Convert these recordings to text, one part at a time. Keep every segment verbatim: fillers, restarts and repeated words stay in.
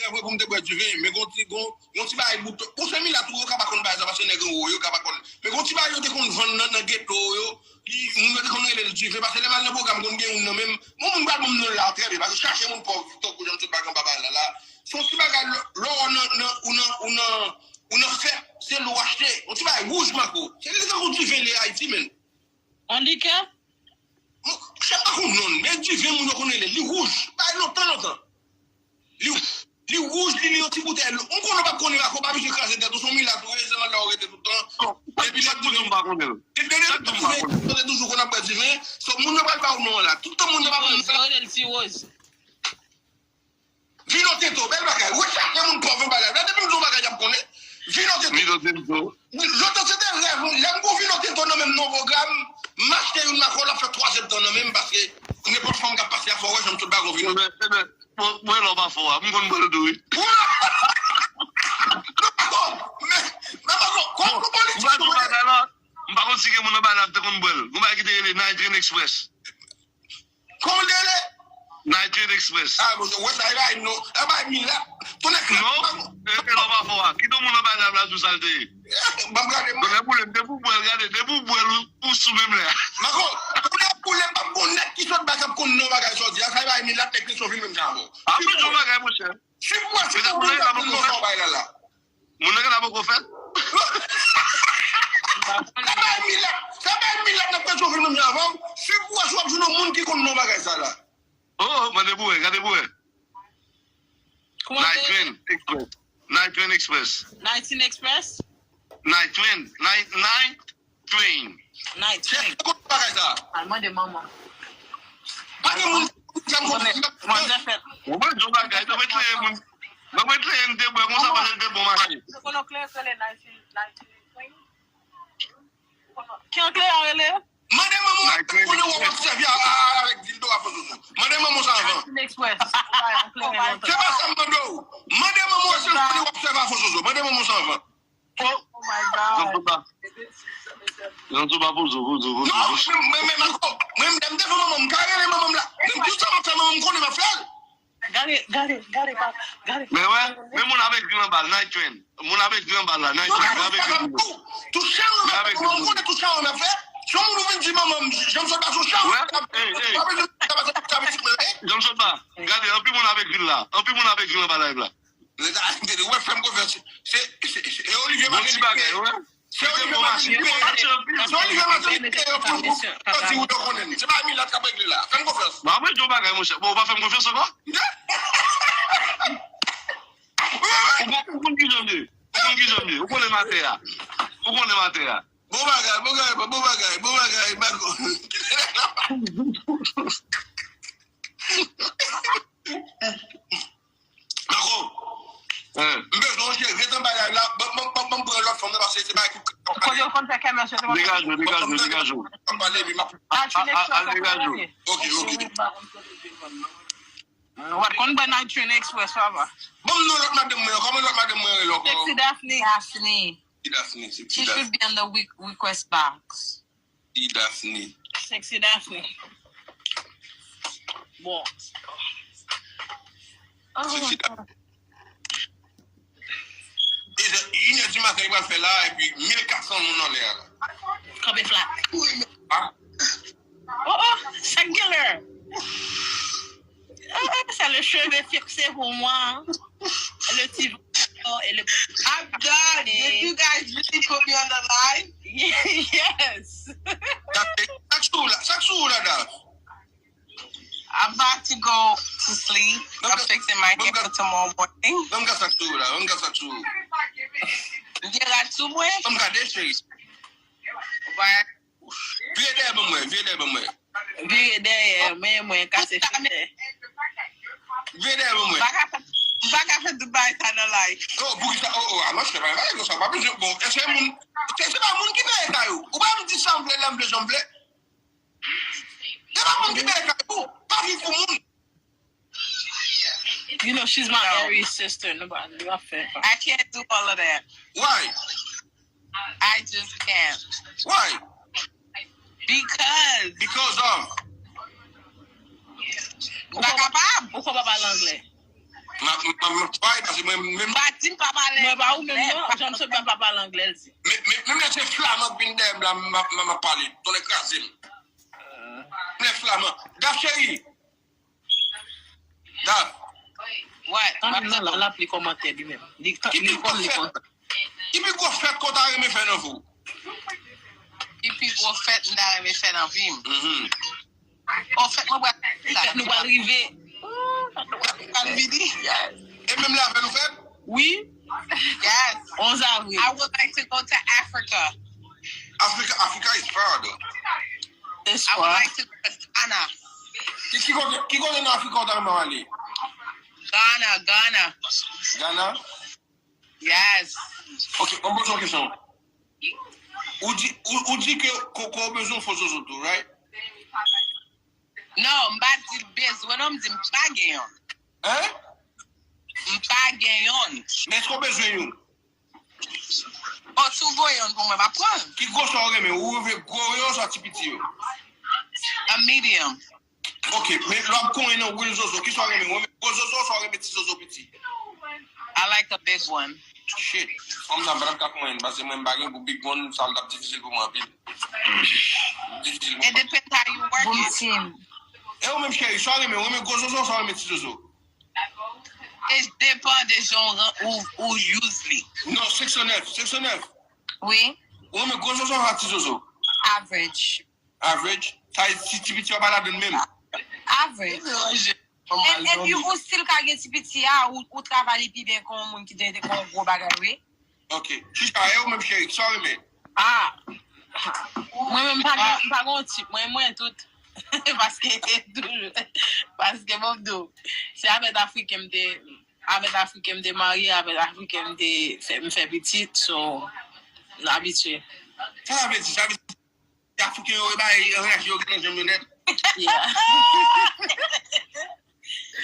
Rèv pou m te bwè diven, men gon ti, gon, gon ti bagay bout. Bon, se milat tou, yo ka pa konn bagay sa, paske nèg anwo yo ka pa konn. Men gon ti bagay yo te konn vann nan, nan geto yo, ki, moun yo te konn rele l diven, paske lè m al nan pwogram, konn gen youn nan men m. Bon, moun pral ban m non l la, trè byen, paske chache moun pòv, tankou jan m sot pa gran bagay la, la. Se yon ti bagay, lè, lè w nan, nan, ou nan, ou nan, ou nan fèt, se l ou achte. Yon ti bagay wouj, Mako. Se li tankou diven li Ayiti, menn. Yon likè? Chèf pa konn non l, men diven moun yo konn rele l. Li wouj. Bay lontan, lontan. Li, li wouj, li, li yon ti boutèy. M konnen w p ap konnen Mako, pa bezwen kraze tèt ou, se yon milat ou ye, se nan la ou rete tout tan. Epi lè diven, depi lè diven, yo te toujou konn ap bwè diven. So, moun yo pral ba w non an la. Tout tan moun yo pa konn non an la. Yo rele l Ti Woz. Vino Tinto, bèl bagay. Rechache moun pòv anba live la. Depi m di yon bagay, y ap konnen. Vino Tinto. Vino Tinto. Lontan se te rèv mwen. Lè m gon Vino Tinto nan men m nan pwogram, m achte youn Mako, l ap fè twazyèm tan nan men m, paske nenpòt fanm k ap pase a fò wè jan m sot ba gon Vino. Ebyen, ebyen, mwen, mwen lè w pa fò a, m konn bwè l tou, wi. Non, Mako, men, men Mako, kon, kon politik, m pa di w bagay la, m pa konn si gen moun anba la k te konn bwè l. Gon bagay ki te rele Night Train Express. Kòman l te rele? Night Train Express. Ah, bon, wè sa, e pa nou. E pa milat. Tonnè krak. Non, e, e lè w pa fò a. Kite moun anba live la di w sa l te ye. Ban m gade, mwen. Tonnè boule m, depi w bwè l, gade, depi w bwè l, ou, ou sou menm lè a. Mako, tonnè boule m, m p ap gon nèg ki sot bay k ap konn non bagay sa w di a, sa e pa milat nèg Petyonvil menm jan avè w. Apre yon bagay, monchè. Si w wè, si w wè, si w wè, si w wè, si w wè, Moun nan gentan poko fèt. Sa bay milat, sa bay milat nan Petyonvil menm jan avè w. Si w wè si w ap jwenn yon moun ki konn non bagay sa la. Oh, oh, mande pou wè, gade pou wè. Kòman Night se Train Express. Night Train Express. Night Train Express? Night Train, Night, Night Train. Night Train. Chèf, kote bagay sa? Al mande manman. Pa gen moun ki fè m konfyans. Mwen, mwen fèt. Mwen, mwen, yon bagay, mwen, mwen, mwen, mwen, mwen, mwen, te bwè konsa, paske l te bon mache. Ou konnen kleren rele Night Train, Night Train? Ki an kleren rele? Mande manman w, konnen w ap sèvi a, a, a, avèk dildo a fò zozo. Mande manman w sa anvan. Night Train Express. Se pa sa m mande w. Mande manman w si l konnen w ap sèvi a fò zozo. Mande manman w sa anvan. Oh my God. Janm sot pa. Janm sot pa pozo, pozo, pozo. Non, men, men, men, Mako, mwen, m te fè manman m, m ka rele manman m la. Men tout sa m ap fè, manman m konnen m ap fè l. Gade, gade, gade, pa, gade. Men wè, men moun avèk gri anba l, Night Train. Moun avèk gri anba l la, Night Train, men avèk gri. Tou, tou sa yo m ap fè, manman m konnen tou sa yo m ap fè. Si yon moun vin di manman m, janm sot pa sou sa yo m ap fè. Janm sot pa. Gade, anpil moun avèk gri la. Anpil moun avèk gri anba live la. Ou wè, fè m konfyans. Se, se, se, se Olivier Martelly ki peye. Se Olivier Martelly ki peye. Se Olivier Martelly ki peye pou, pou, pou di ou yo konnen li. Se pa milat k ap regle la. Fè m konfyans. Bon, apre, di yon bagay, monchè. Bon, ou pa fè m konfyans ankò? Ou kon-, ou konn ki jan m ye. Ou konn ki jan m ye. Ou konnen m atè a. Ou konnen m atè a. Bon bagay, bon bagay, bon bagay, bon bagay, Mako. Mako. M bezwen w jere, ret anba live la. Ban, ban, ban, ban m pran lòt fanm nan, paske se bagay ki. Kote w konn fè kèmès yo te konn. Degaje w, degaje w, degaje w. M ap pale, epi m ap. Al, al, al, degaje w. Ok, ok. W ap konn bwè Night Train Express, papa. Ban m non lòt madanm mwen an, kòman lòt madanm mwen rele ankò? Sexy Daphne. Daphne. Sexy Daphne, Sexy Daphne. She should be on the re-, request box. Sexy Daphne. Sexy Daphne. Bon. Sexy Daphne. Deja, inè di maten, li pral fè la, epi mil kat san moun anlè a la. Kanpe flat. Ah. Oh, oh, sa k gen lè. Oh, oh, c'est le cheveu fixé pour moi. Le ti vent et le. I'm done. Did you guys really put me on the line? Yes. Sa k sou la, sa k sou la, Daph? I'm about to go to sleep. I'm fixing my hair for tomorrow morning. Ban m gad sa k sou la, ban m gad sa k sou. M gen rad sou mwen. Ban m gade, cheri. Vire dèyè ban mwen, vire dèyè ban mwen. Vire dèyè, men mwen kase fitè. Vire dèyè ban mwen. M pa ka fè, m pa ka fè tout bagay sa nan live. Oh, poukisa? Oh, oh, alò, se pa bagay konsa, pa bezwen, bon, èske moun, se, se pa moun ki peye kay ou. Ou pa m di sa m vle, lè m vle, jan m vle. Se pa moun ki peye kay ou. Pa viv pou moun. You know, she's my Aries sister. Nobody, nou ap fè. I can't do all of that. Why? I just can't. Why? Because. Because of. M pa kapab. Ou konn pa pale anglè. M ap m ap m ap pale paske mwen menm. Pa di m pa pale anglè. Non, pa ou menm non, Jean Michel pa pale anglè, l di. Men men men se flaman k vin dèyè m la, m ap m ap pale. Tonnè kraze m. Lè flaman. Daf cheri. Daf. Wè, m ap tann. L ap li kòmantè li menm. Li li konn li konn. Ki pi gwo fèt ke w ta renmen fè nan vi w? Ki pi gwo fèt m ta renmen fè nan vi m? Mhm. O fèt mwen pral sa. Fèt nou pral rive. Pral vini. E menm lè avè nou fèt? Wi. Yes. Onz avril. I would like to go to Africa. Africa, Africa is far though. It's far. I would like to go to Ghana. Ki ki kote ki kote nan Africa ou ta renmen ale? Ghana, Ghana. Ghana? Yes. Ok, mwen poze yon kesyon. Ou di ou, ou di ke koko bezwen fo zozo tou, right? Non, m pa di l bezwen non, m di m pa gen youn. Hein? M pa gen youn. Men èske w bezwen youn? O, si w voye youn pou mwen, m ap pran l. Ki gwosè w renmen? Ou renmen gwo yo oswa ti piti yo? A medium. Ok, men lè w ap konyen nan real zozo, kisa w renmen? Ou renmen gwo zozo oswa w renmen ti zozo piti? I like a big one. Shit. Fanm sa m pa t ap ka konyen, paske mwen m pa gen gwo big one, sa l t ap difisil pou mwen anpil. Difisil pou mwen. It depends how you work it. Boom team. E ou menm cheri, sa w renmen? Ou renmen gwo zozo oswa w renmen ti zozo? It depends de jan ou, ou, ou use li. Non, senk san nèf, senk san nèf. Wi. Ou renmen gwo zozo oswa ti zozo? Average. Average? Sa vle di ti piti yo pa ladann menm? Average. And, and you, ou still ka gen ti piti a, ou, ou travay li pi byen ke yon moun ki te, te gen yon gwo bagay, wi. Ok. Chicha, e ou menm cheri, kisa w renmen? Ah. Mwen menm, m pa gen, m pa gen yon tip. Mwen, mwen tout. Paske, toujou. Paske, bon, m di w, se avèk Afriken m te, avèk Afriken m te marye, avèk Afriken m te fè, m fè pitit, so, m abitye. Sa sa vle di? Sa vle di Afriken yo, e bay, anraje yo gen nan janm yo nèt. Yeah.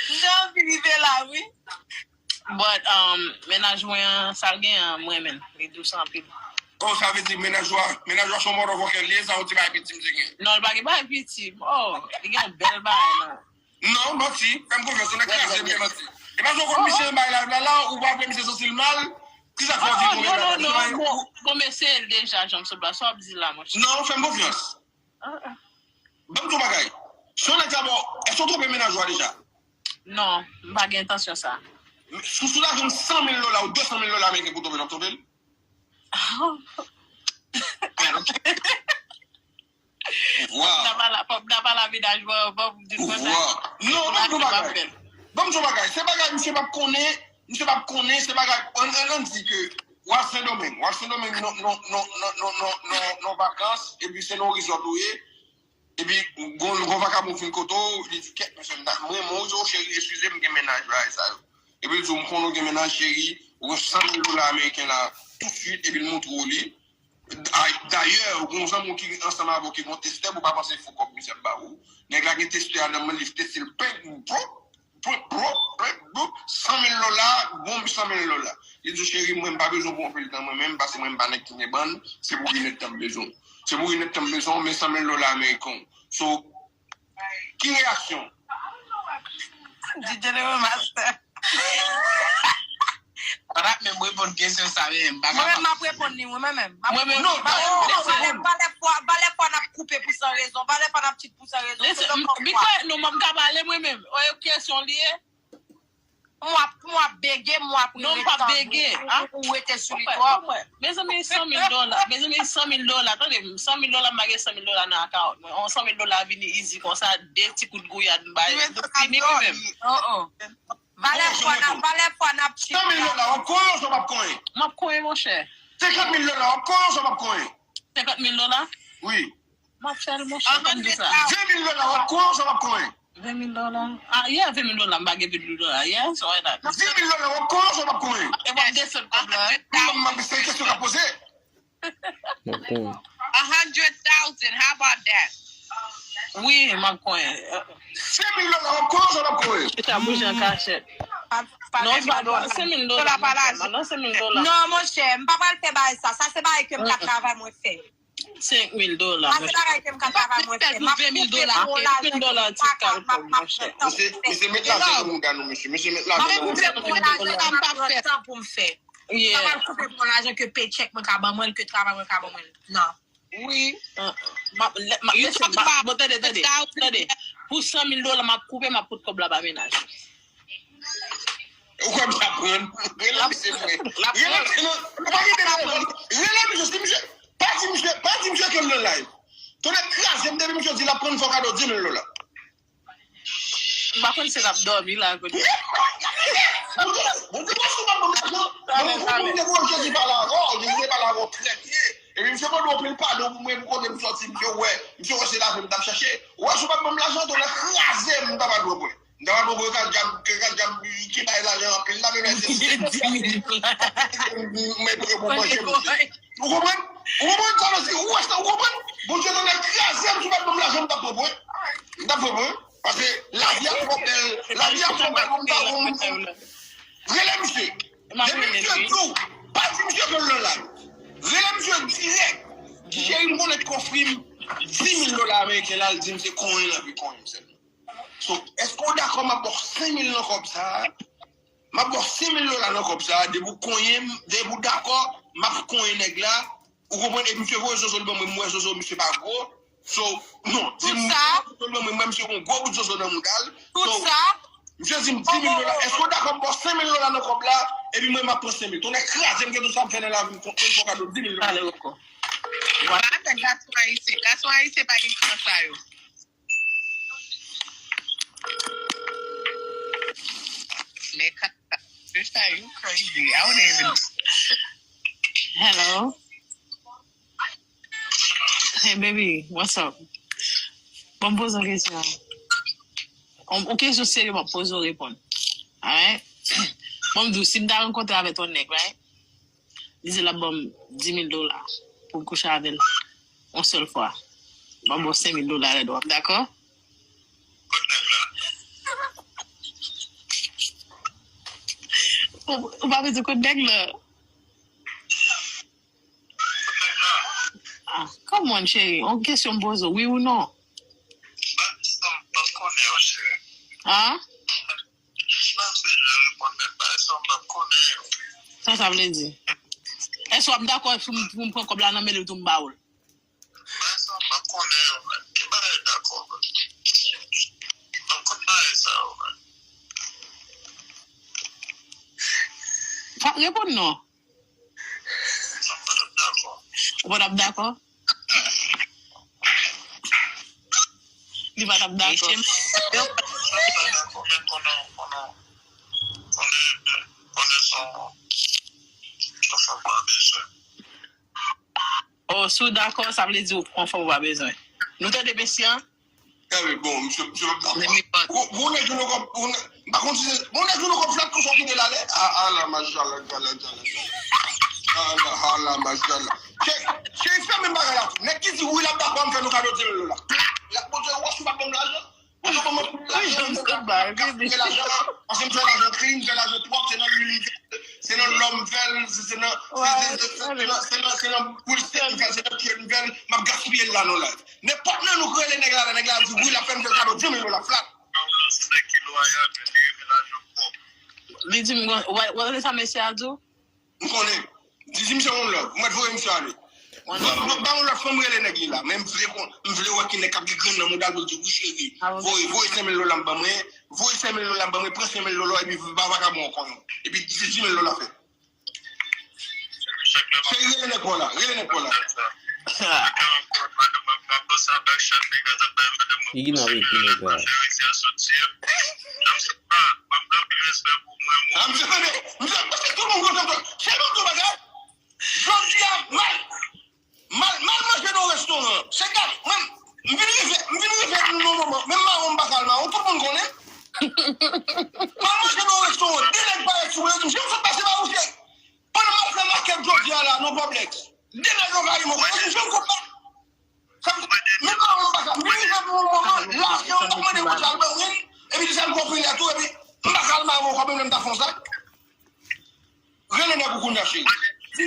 M te anvi rive la, wi. But, um, mennaj mwen an, sa l gen an, m renmen l. Li dous anpil. Oh, sa vle di mennaj ou a, mennaj ou a se yon motherfucker li ye, sa yon ti bagay piti misye gen. Non, l pa gen bagay piti. Oh, li gen yon bèl bagay, non. Non, manti. Fè m konfyans, ou nan kraze byen manti. E pa si w konn misye nan bay la, la, la, ou pa vle misye santi l mal, kisa k fè w di l gon bèl bagay? Non, non, non, bon, bon, men se l deja, Jean Michel, sa w ap di la, monchè. Non, fè m konfyans. Ah, ah. Ban m di w bagay. Si yon nèg sa ba w, èske w twonpe mennaj ou a deja? Non, m pa gen entansyon sa. Si w ta jwenn san mil dola ou de san mil dola ameriken pou w twonpe l, w ap twonpe l? Pouvwa. Fòk n ta pale, fòk n ta pale a mennaj mwen anvan pou m di l konsa. Pouvwa. Non, ban m di w bagay. Ban m di w bagay. Se bagay misye p ap konnen, misye p ap konnen, se bagay, ann, ann, ann di ke w al Sendomeng, w al Sendomeng nan, nan, nan vakans, epi se nan yon resort ou ye, epi gon, gon vakabon fin kote w, li di, kèt, mesye, m ta, m renmen w, cheri, eskize m, gen mennaj, bagay sa yo. Epi l di w, m konnen w gen mennaj, cheri, ou wè san mil dola ameriken la, tousuit, epi l montre w li. Ay, dayè, ou gen yon zanmi w ki ansanm avè w ki gen yon testè, ou pa panse fo kòb misye ap ba ou. Nèg la gen testè a nan men li, teste l, peng, bro, bro, bro, bro, bro, san mil dola, bon, san mil dola. Li di w, cheri, mwen, m pa bezwen w pou anpil tan, mwen menm, paske mwen, m pa nèg ki gen bann, se pou rinèt tan m bezwen w. Se pou rinèt tan m bezwen w, men san mil dola ameriken w. So, ki reyaksyon? D J Lero Master. Pa t ap menm reponn kesyon sa menm. Mwen menm, m ap reponn li, mwen menm. Mwen menm. Non, non, non, non, non, valè, valè fwa, valè fwa n ap koupe pou san rezon, valè fwa n ap chit pou san rezon. Listen, be quiet, non, m ap ka pale mwen menm. Oye, kesyon li ye. M w ap, m w ap bege, m w ap rele tanbou, ou, ou rete sou li twòp. Mezanmi, san mil dola, mezanmi, san mil dola, tande m, san mil dola, m pa gen san mil dola nan akawont mwen. On san mil dola vini izi konsa, de ti kout gouyad m bay, nou fini mwen menm. Valè fwa n ap, valè fwa n ap chita. San mil dola, w ap konyen oswa w p ap konyen? M ap konyen, monchè. Senkant mil dola, w ap konyen oswa w p ap konyen? Senkant mil dola? Wi. M ap fè l, monchè, kòm di sa. Ven mil dola, w ap konyen oswa w p ap konyen? Ven mil dola? Ah, yeah, ven mil dola, m pa gen ven mil dola, yeah, so why not? Dis mil dola, w ap konyen oswa w p ap konyen? E w ap desann kòb la, hein? Wi, m ap, se kesyon k ap poze. M ap konyen. A hundred thousand, how about that? Wi, m ap konyen. Senk mil dola, w ap konyen oswa w p ap konyen? Chita bouje an kachèt. Non, se pa senk mil dola, monchè. Non, senk mil dola. Non, monchè, m pa pral fè bagay sa. Sa se bagay ke m ka travay mwen fè. Senk mil dola, monchè. Pase bagay ke m ka travay mwen fè. M ap koupe pou yon lajan ke m pa ka, m ap, m ap pran tan pou m fè. Misye, misye met lajan nan mouda nou, mesye. Misye met lajan nan mouda nou. M ap koupe pou yon lajan ke m ap pran tan pou m fè. M pa pral koupe pou yon lajan ke paycheck mwen ka ban mwen l, ke travay mwen ka ban mwen l. Non. Wi. Bon, tande, tande, tande. Pou san mil dola, m ap koupe, m ap fout kòb la ba mennaj. Ou kwè m t ap pran? Rele misye vre. Rele misye non. Ou pa gen telefòn. Rele misye, si misye, pa di misye, pa di misye ke m nan live. Tonnè kraze m, depi misye di l ap pran, m fè w kado di mil dola. M pa konn si l ap dòmi la kounye a. Bon, bon, bon, si w pa ban m lajan, bon, bon, bon, bon, Jezi pale avè w, Jezi pale avè w trè byen. Epi misye mande w anpil padon pou mwen, pou kote m sòti, misye wè, misye wè se lajan m t ap chache. Ou wè, si w pa ban m lajan, tonnè kraze m, m ta pral pran pou mwen. M ta pral pran pou mwen, kal djab, kal djab ki bay lajan anpil la, men mèsi. Mwen prè pou manje, mesye. Ou konprann? Ou konprann sa m di? Ou wè sa? Ou konprann? Bondye tonnè kraze m, si w pa t ban m lajan, m t ap pran pou mwen. M t ap pran pou mwen. Paske lavi a twò bèl. Lavi a twò bèl pou m ta pou m. Rele misye. Depi misye di w, pa di misye ke l nan live. Rele misye dirèk. Di, cheri, m konnen t k ofri m di mil dola ameriken la, l di m se konyen l anvi konyen m sèlman. So, èske w dakò m ap ba w senk mil nan kòb sa a? M ap ba w senk mil dola nan kòb sa a, depi w konyen m, depi w dakò, m ap konyen nèg la. Ou konprann? Epi misye voye zozo l ban mwen, m wè zozo misye pa gwo. So, non, di m, misye voye zozo l ban mwen, m wè misye gen yon gwo bout zozo nan mouda l. So, misye di m di mil dola, èske w dakò m ba w senk mil dola nan kòb la? Epi mwen, m ap pran senk mil. Tonnè kraze m, gen tout sa m fè nan lavi m, m fè w kado di mil dola. Pale ankò. Vwala, fè gason ayisyen. Gason ayisyen pa gen kran sa yo. Men ka, Trisha, you crazy. I wouldn't even. Hello. Hey, baby, what's up? Bon, m poze yon kesyon. Yon, yon kesyon serye, m ap poze w reponn. Alright? Bon, m di w, si m ta rankontre avèk yon nèg, right? Li di l ap ban m di mil dola pou m kouche avè l yon sèl fwa. M ap ba w senk mil dola lèd, w ap dakò? Ou, ou pa bezwen kot nèg la. Ah, come on, cheri. Yon kesyon m poze w, wi ou non? Ah? Sa sa vle di? Èske w ap dakò pou m, pou m pran kòb la nan men li tou m ba w l? Pa reponn non. Ou pa t ap dakò? Li pa t ap dakò. Oh, si w dakò, sa vle di w pran fanm ou pa bezwen. Nou tande mesye a? Anben, bon, misye, misye p ap dakò. Bon, bon, nèg nou kòb, bon, nèg, m pa konn si se, bon, nèg nou kòb flat konsa w kite l ale. Ah, ah, la, machallah, machallah, machallah. Ah, la, ah, la, machallah. Cheri, cheri, fèmen bagay la tou. Nèg ki di wi l ap dakò, m fè nou kado di mil dola. Plat! L ap poze w, si w pa ban m lajan. Ou ban mwen lajan, m gaspiye lajan an, paske m fè lajan clean, m fè lajan pwòp, se nan lwil m fè, se nan lò m fè l, se, se nan, se, se, se, se nan, se nan, se nan pwil stèk m fè l, se nan kiyè m fè l, m ap gaspiye l la nan live. Nenpòt nan nou ki rele nèg la, nèg la di wi, l ap fè m fè l kado di mil dola flat. Li di m, w, w, w tande sa mesye a di w? M konnen. Di, di misye one love. M mèt voye misye ale. Ba, ba, ba yon lòt fanm rele nèg li la. Men m vle kon, m vle wè ki nèg k ap gen grenn nan mouda l pou l di wi cheri. Voye, voye senk mil dola m ban mwen. Voye senk mil dola m ban mwen. Pran senk mil dola epi ba vakabon an konyen. Epi di, di mil dola fè. Cheri, rele nèg pa w la. Rele nèg pa w la. Li gen nan rekou nèg la. Ah, misye tande, misye, paske tout moun kontan, se yon gwo bagay. Jodi a, mal, mal, mal manje nan yon restoran. Se gade, mwen, m vin rive, m vin rive nan yon moman, menm mawon m pa ka al mawon, tout moun konnen. Mal manje nan yon restoran, de nèg parèt sou mwen, yo di m, "Jan m sot pase ba ou, cheri." Pandan m ap fè makèt jodi a la, nan Publix, de nèg anvayi mwen, yo di m, "Jan m sot pase." Sa vle di, menm mawon m pa ka, m vin rive nan yon moman, lajan, m t ap mande moun sa al ban mwen, epi li sa l konprann la tou, epi m pa ka al mawon ankò, menm lè m ta fè yon sa. Rele nèg ou kounye a, cheri. Di,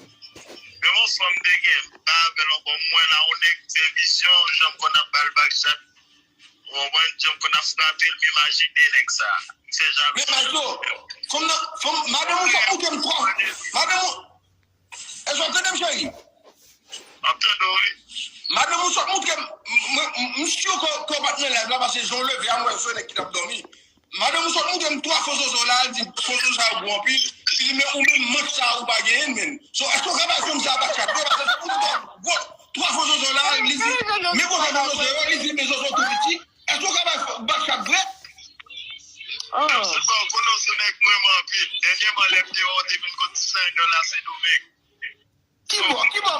Men yon fanm te gen, m pa avè l ankò, m wè la, yon nèg fè vizyon, jan m konn ap ba l bak chat, ou konprann, jan m konn ap frape l, m imajine nèg sa. M fè jalou. Men Maestro, fanm nan, fanm, madanm ou sot moutre m twa. Madanm ou, èske w tande m, cheri? M ap tande w, wi. Madanm ou sot moutre m, m, m, m, m si ke, ke w pa t nan live la, paske jan w leve a, m wè se nèg ki t ap dòmi. Madanm ou sot moutre m twa fo zozo la, li di fo zozo sa yo gwo anpil. Li di, men ou menm, manch sa ou pa genyen l, menn. So, èske w ka bay fanm sa a bak chat vre? Paske se pou li twa gwo, twa fo zozo la, li di, men gwo fo zozo yo, li di, men zozo tou piti. Èske w ka bay f-, bak chat vre? Oh. Yo, se pa w konnen w se nèg mwen renmen anpil. Dènyèman, lè m te wè w te vin kot dizaynè la Sendomeng. Ki bò? Ki bò?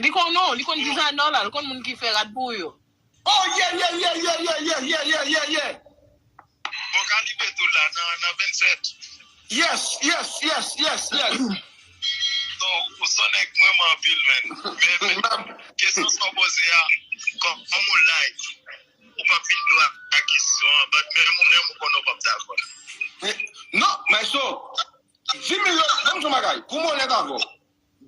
Li konn non, li konn dizaynè la, li konn moun ki fè rad pou yo. Oh, yeah, yeah, yeah. Bon, Kalibè tou la nan, nan vennsèt. Yes, yes, yes, yes, yes. Donk, ou se nèg mwen renmen anpil, menn. Men, men, kesyon sa w poze a, kòm, kòm ou live, ou p ap vin dlo ak kesyon an, but menm ou menm ou konnen w p ap dakò. Non, Maestro, dis mil dola, menm son bagay, pou m onèt avè w.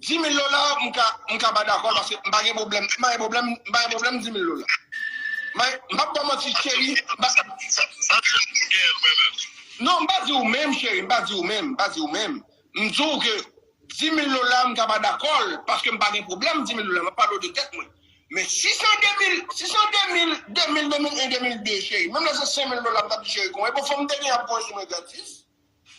Dis mil dola, m ka, m ka pa dakò l paske m pa gen pwoblèm, m pa gen pwoblèm, m pa gen pwoblèm dis mil dola. M pa, m p ap ba w manti, cheri, m pa... Sa, sa, sa, m gen mwen menm. Non, m pa di ou menm, cheri, m pa di ou menm, m pa di ou menm. M di w ke dis mil dola, m ka pa dakò l, paske m pa gen pwoblèm dis mil dola, m ap pale w de tèt mwen. Men si se de mil, si se de mil, de mil, de mil en, de mil de, cheri, menm lè se senk mil dola, m t ap di cheri, konbyen bon fanm m te gen ap pran sou mwen gratis?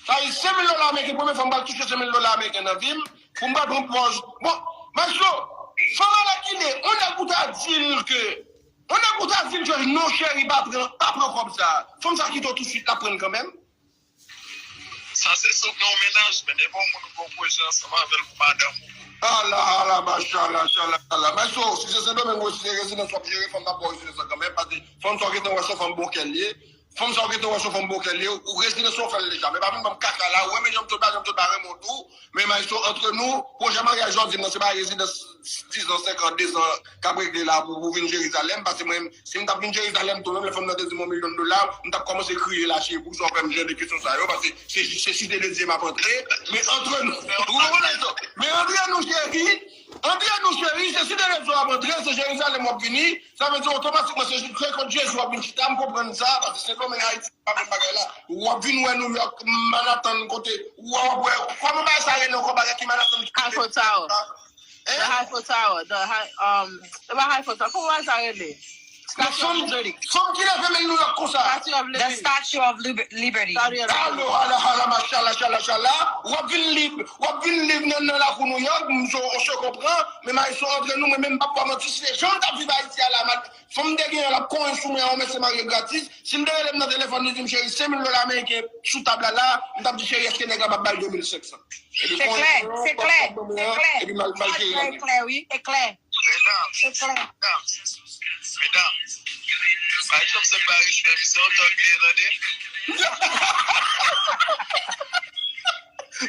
Sa vle di senk mil dola ameriken, premye fwa m pral touche senk mil dola ameriken nan vi m, pou m pral pran pòz. Bon, Maestro, fanm alèkile, yon nèg ou ta di l ke, yon nèg ou ta di l ke non, cheri, pa pran, pa pran kòb sa. Fanm sa kite w tousuit, l ap pran l kanmenm. Sa se sou nan yon mennaj, men depi yon moun ou gon pwojè ansanm avè l pou madanm ou. Ala, ala, machala, chala, chala. Maestro, si se Sendomeng ou, si se rezidans w ap jere, fanm nan ap ba w rezidans lan kanmenm, paske fanm sa w gentan wè se yon fanm bon kè l ye. Fanm sa w gentan wè se yon fanm bon kè l ye, ou rezidans ou fè l deja. Men pa vin ban m kaka la, ou renmen jan m sot ba, jan m sot ba renmen w tou. Men Maestro, antre nou, pwojè maryaj Jordine nan, se pa rezidans diz an, senk an, de zan k ap regle la pou, pou vin Jerizalèm, paske mwen, si m t ap vin Jerizalèm tou, menm lè fanm nan te di m yon milyon dola, m t ap kòmanse kriye lache pou sa w fè m jan de kesyon sa yo, paske se, se site de Dye m ap antre, men antre nou, ou konprann sa? Men antre nou, cheri, antre nou, cheri, se site de Dye w ap antre, se Jerizalèm w ap vini, sa vle di otomatikman se, se kont Jezi w ap vin chita, m konprann sa, paske Sendomeng, Ayiti, pa menm bagay la. W ap vin wè Nouyòk, Manhattan, kote, w ap wè, kòman bagay sa rele ankò, bagay ki Manhattan ki Eiffel Tower. The Eiffel Tower. The high, um, e pa Eiffel Tower. Kòman bagay sa rele? Statue of Liberty. Fanm ki leve men Nouyòk konsa. Statue of Liberty. The Statue of Liber- Liberty. Alo, hala, hala, machala, chala, chala. W ap vin lib, w ap vin lib nan, nan lakou Nouyòk, m so, on se konpran, men Maestro antre nou, mwen menm m p ap ba manti, se jan m t ap viv Ayiti a la, m ap Fanm m te genyen l ap konyen sou mwen an, yon mesye marye gratis. Si m te rele m nan telefòn, li di m, cheri, senk mil dola ameriken sou tab la la, m t ap di, cheri, èske nèg la p ap ba l de mil senk san? Se klè, se klè, se klè. Epi m al, m al jere l. Klè, wi, e klè. Medam, medam, medam, pa janm sot ba respè, misye yon tòg li ye, tande.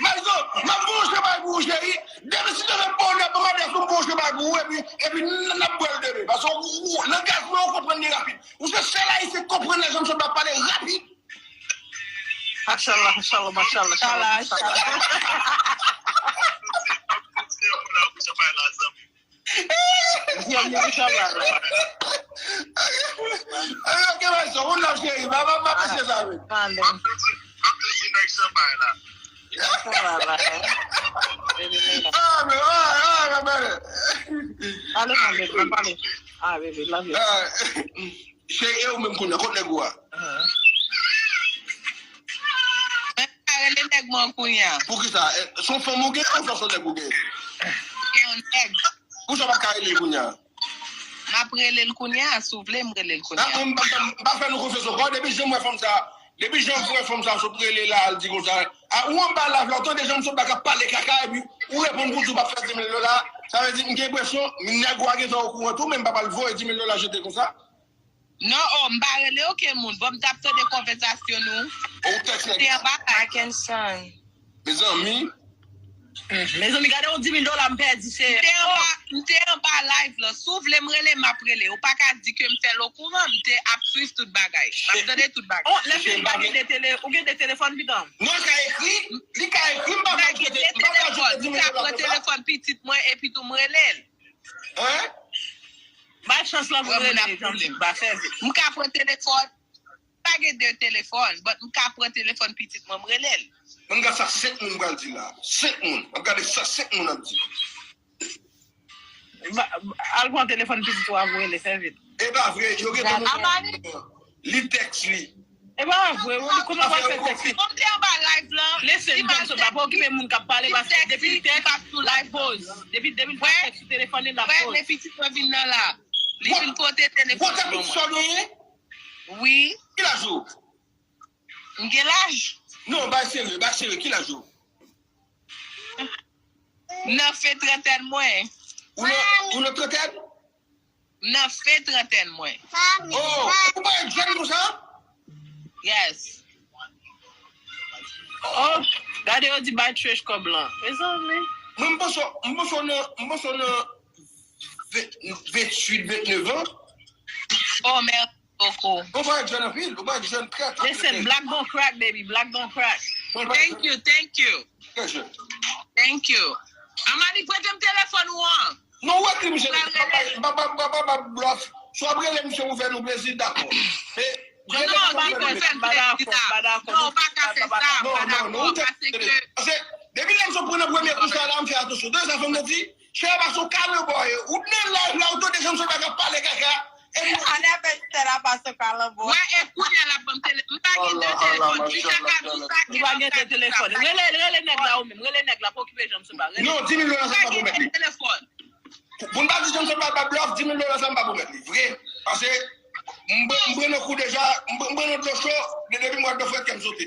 Maestro, m ap voye yon chenpay pou ou, cheri. Demen si Dye vle, m ba w nèg, ban m adrès ou, m voye yon chenpay pou ou, epi, epi n, n ap bwè l demen. Paske ou, ou, langaj mwen, ou konprann li rapid. Ou se sèl Ayisyen k konprann lè jan m sot ap pale rapid. Machallah, machallah, machallah, machallah, machallah. Byenvni, machallah. Ay, ok, Maestro, ou la, cheri, pa, pa, pa mesye sa, wi. Pale. M ap di, m ap di nèg chenpay la. Ah, men, ah, ah, men, men. Pale, pale, pale. Ah, baby, love you. Ah, cheri, e ou menm kounye a, kot nèg ou a? Men pa rele nèg mwen kounye a. Poukisa? Eh, se yon fanm ou gen, ou se yon nèg ou gen? Gen yon nèg. Poukisa w p ap ka rele l kounye a? M ap rele l kounye a, si w vle, m rele l kounye a. Ah, m pa, m pa fè nou konfyans ankò. Depi jan m wè fanm sa, depi jan m wè fanm sa sot rele la, al di konsa, ah, ou anba live la, ou tande jan m sot la k ap pale kaka, epi ou reponn pou di w p ap fè dis mil dola. Sa vle di, m gen enpresyon, nèg ou a gentan okouran tou, men m p ap al voye dis mil dola jete konsa. Non, oh, m pa rele okenn moun. Bon, m t ap tande konvèsasyon nou. Ou tèks nèg la. Te anba live. Mackenson. Mezanmi. Mezanmi, gade yon dis mil dola m pèdi, se. M te anba, m te anba live lan. Si w vle m rele, m ap rele. Ou pa ka di ke m fè l okouran, m te ap swiv tout bagay. M ap tande tout bagay. Oh, lè fini pa gen de tele, ou gen de telefòn pitan? Non, li ka ekri, li ka ekri, m pa ka jete, m pa ka jete dis mil dola konsa. M ka pran telefòn pitit mwen epi tou m rele l. Hein? Bay chans lan pou rele, Jean-Pierre, ba fè vit. M ka pran telefòn. Pa gen de telefòn, but m ka pran telefòn pitit mwen, m rele l. Mwen gade sa, senk moun m pral di la. Senk moun. M ap gade sa, senk moun ap di. Ba, al pran telefòn pitit ou a pou rele, fè vit. E pa vre, yo gen moun. Li tèks li. E pa vre, wi, kòman w ap fè tèks li? Bon, m te anba live lan. Listen, Johnson, pa okipe moun k ap pale, paske depi l tèks, l ap poz. Depi, depi l tèks sou telefòn li, l ap poz. Wè, men pitit mwen vin nan la. Li vin pote telefòn ban mwen. Wi. Ki laj ou? M gen laj. Non, bay serye, bay serye, ki laj ou? M nan fen trantèn mwen. Ou nan, ou nan trantèn? M nan fen trantèn mwen. Oh, ou parèt jèn konsa? Yes. Oh, gade yo di bay Trish kòb lan. Mezanmi. Mwen, m panse, m panse w nan, m panse w nan ven, venntuit, vennèf an. Oh, mèsi bokou. Ou parèt jèn anpil, ou parèt jèn trè, trè, trè jèn. Listen, black don't crack, baby, black don't crack. Thank you, thank you. Trè jèn. Thank you. Amani, prete m telefòn ou an. Non, ou ekri misye, m pa, m pa, m pa, m pa, m pa, m pa blòf. Si w ap rele misye pou fè nou plezi, dakò. E, non, non, li pou fè m plezi la. Non, ou pa ka fè sa, m pa dakò, paske. Paske, depi lè m sot pran nan premye kou sa la, m fè atansyon. Tande sa fanm nan di, chè, paske w kalabwa ye. Ou nan live la, ou tande jan m sot la k ap pale kaka. Ann apèl tèt la pase kalabwa. Wè, e kounye a l ap ban m tele-, m pa gen de telefòn. Trisha ka di sa ke li pa gen de telefòn. Rele, rele nèg la ou menm. Rele nèg la, pa okipe Jean Seba. Rele. Non, dis mil dola sa m pa pwomèt li. Pou n pa di Jean Seba pa blòf, dis mil dola sa m pa pwomèt li. Vre. Paske m pran, m pran nan kou deja, m pran, m pran nan dlo cho, de-, depi mwa de frèt kè m sote.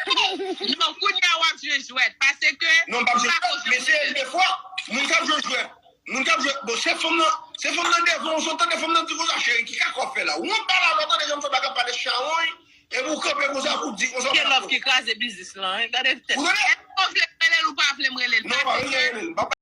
Non, kounye a w ap jwe jwèt, paske. Non, m p ap jwe jwèt, men se de fwa, moun k ap jwe jwèt. Moun k ap jwe, bon, se fanm nan, se fanm nan devan, ou sot tande fanm nan di konsa, cheri, ki kaka w ap fè la? Ou anba la, w ap tande jan fanm nan k ap pale chawony, epi w kanpe konsa, pou w di konsa. Gen love ki kraze biznis lan, hein? Gade tèt. Ou tande? Èske w vle m rele l ou pa vle m rele l. Non, pa bezwen rele l. M ap